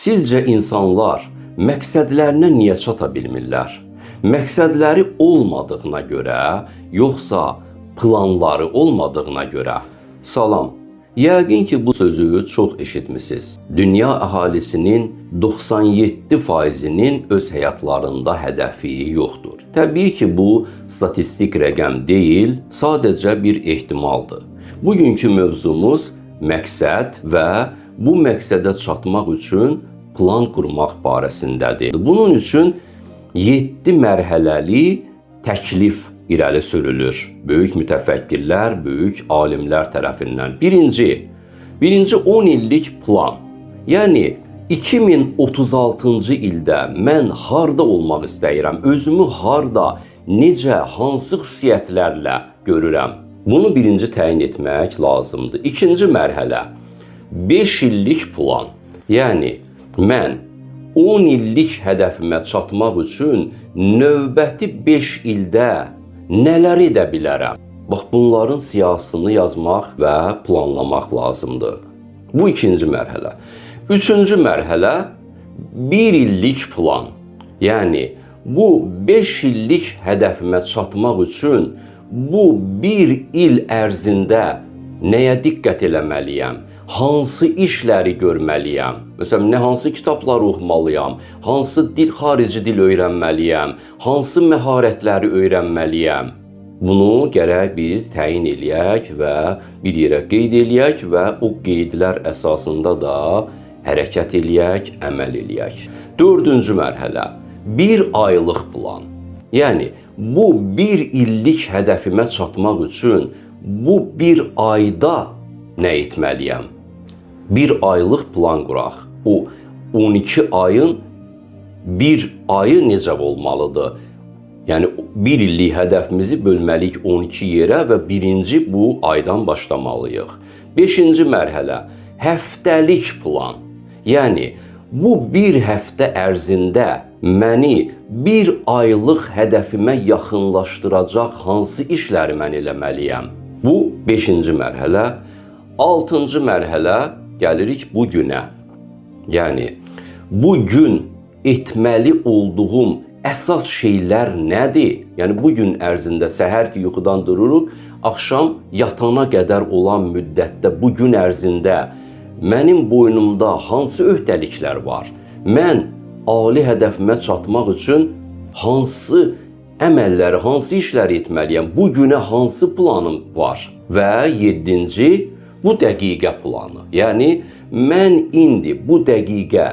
Sizcə insanlar məqsədlərinə niyə çata bilmirlər? Məqsədləri olmadığına görə, yoxsa planları olmadığına görə? Salam. Yəqin ki, bu sözü çox eşitmisiniz. Dünya əhalisinin 97%-nin öz həyatlarında hədəfi yoxdur. Təbii ki, bu statistik rəqəm deyil, sadəcə bir ehtimaldır. Bugünkü mövzumuz məqsəd və bu məqsədə çatmaq üçün plan qurmaq barəsindədir. Bunun üçün 7 mərhələli təklif irəli sürülür. Böyük mütəfəkkirlər, böyük alimlər tərəfindən. Birinci 10 illik plan. Yəni 2036-cı ildə mən harda olmaq istəyirəm, özümü harda, necə, hansı xüsusiyyətlərlə görürəm? Bunu birinci təyin etmək lazımdır. İkinci mərhələ, 5 illik plan. Yəni mən 10 illik hədəfimə çatmaq üçün növbəti 5 ildə nələr edə bilərəm? Bax, bunların siyahısını yazmaq və planlamaq lazımdır. Bu ikinci mərhələ. Üçüncü mərhələ, 1 illik plan. Yəni bu 5 illik hədəfimə çatmaq üçün bu 1 il ərzində nəyə diqqət eləməliyəm? Hansı işləri görməliyəm? Məsələn, nə hansı kitabları oxumalıyam? Hansı dil, xarici dil öyrənməliyəm? Hansı məharətləri öyrənməliyəm? Bunu gərək biz təyin eləyək və bir yerə qeyd eləyək və o qeydlər əsasında da hərəkət eləyək, əməl eləyək. Dördüncü mərhələ, 1 aylıq plan. Yəni, bu 1 illik hədəfimə çatmaq üçün bu 1 ayda nə etməliyəm? 1 aylıq plan quraq. O 12 ayın 1 ayı necə olmalıdır? Yəni 1 illik hədəfimizi bölməliyik 12 yerə və birinci bu aydan başlamalıyıq. 5-ci mərhələ, həftəlik plan. Yəni bu bir həftə ərzində məni 1 aylıq hədəfimə yaxınlaşdıracaq hansı işləri mən eləməliyəm? Bu 5-ci mərhələ. 6-cı mərhələ, gəlirik bu günə. Yəni bu gün etməli olduğum əsas şeylər nədir? Yəni bu gün ərzində səhər ki yuxudan dururuq, axşam yatana qədər olan müddətdə bu gün ərzində mənim boynumda hansı öhdəliklər var? Mən ali hədəfimə çatmaq üçün hansı əməlləri, hansı işləri etməliyəm? Bu günə hansı planım var? Və 7-ci, bu dəqiqə planı. Yəni mən indi bu dəqiqə